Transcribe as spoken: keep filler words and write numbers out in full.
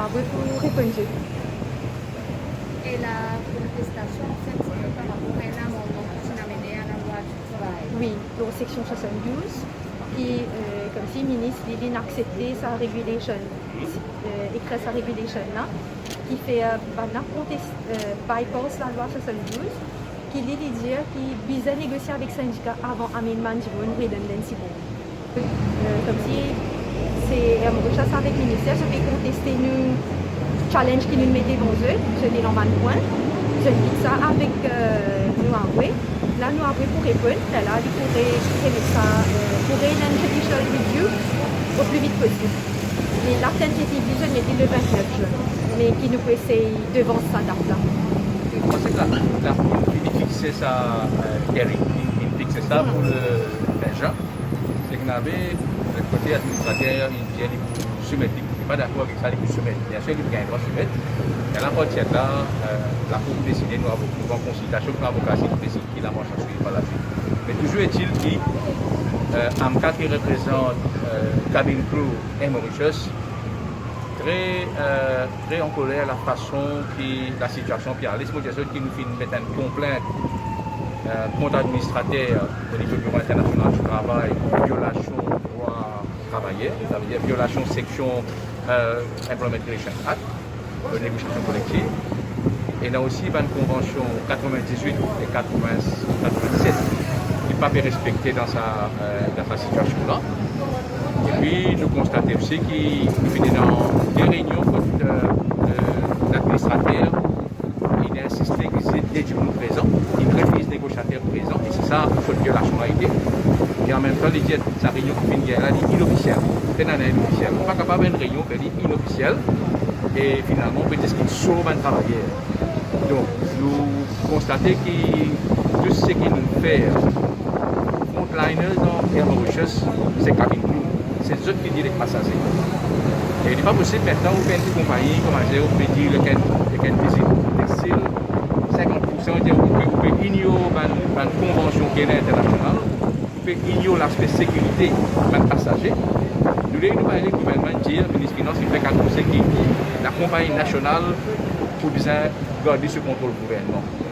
Apre pou reponn zot. E la kontestasion, anfet, se par rapor a enn amannman ki ti amenn a lalwa travay. Wi, lor seksion swasanndouz, ki, euh, koumsi minis li, li inn aksepte sa regulation, euh, ekrir sa regulation la, ki fer, euh, bann la kontest, euh, bypass lalwa swasanndouz, ki li, li dir ki bizin negosie avek sindika avan amenn bann dimoun redundancy board. Euh, koumsi se, euh, Air Mauritius avek minister, zot pe konteste nou challenge ki nou mete devan zot, zot ena bann pwin, zot kit sa avek, euh, nou apre. La nou apre pou reponn, lerla li pou re-, remet sa, euh, pou re-enn judicial review o pli vit posib. Me la tentatively zot mete le vintnef zin, me ki nou pou esey devans sa dat la. Mwa, se la, la, li fixe sa, euh, hearing, li, li fixe sa pou le vin zin. Se ki ena, lot kote, administrater, li dir li pou soumet, li pa dakor avek sa, li pou soumet. Biensir, li pou gagn drwa soumet. E apartir de la, euh, lakour pou deside, nou avo-, nou an konsiltasion avek nou avoka, si nou deside ki lamars a swiv par laswit. Me touzour est-il ki, euh, AMCA ki reprezant, euh, cabin crew Air Mauritius, tre, euh, tre ankoler lafason ki lasitiasion pe ale. Mo dir zot ki nou finn met enn konplint, euh, kont administrater o nivo Biro Internasional di Travay pou violasion drwa travayer, savedir violasion seksion, euh, Employment Relation Act, euh, negosiasion kolektiv. Ena osi bann konvansion katrevin-diz-wit e katrevin, katrevin-set ki pa pe respekte dan sa, euh, dan sa sitiasion la. Epi nou konstate osi ki nou finn ena de reynion kot, euh, euh, ladministrater, li insiste ki se de dimoun prezan, li refiz negosiater prezan, e se sa kot violasion la ete. E anmemtan, li dir sa reynion ki finn gagn la, li inofisiel. Pena enn ofisiel. Ou pa kapav enn reynion, fer li inofisiel, e finalman, ou pe diskit sor bann travayer. Donk, nou konstate ki tou seki nou fer, frontliners dan Air Mauritius, se cabin crew. Se zot ki dir lek pasaze. E li pa posib, aster ou fer enn ti konpagni, kouma dir, ou pe dir, li gagn, li gagn vizit tekstil, sinkant poursan, ou dir, ou pe, ou pe ignor bann, bann konvansion ki ena internasional, ou pe ignor laspe sekirite bann pasaze. Nou, nou pa ena gouvernman dir, minis finans, li fek anonse ki lakonpagni nasional pou bizin gard sou kontrol gouvernman.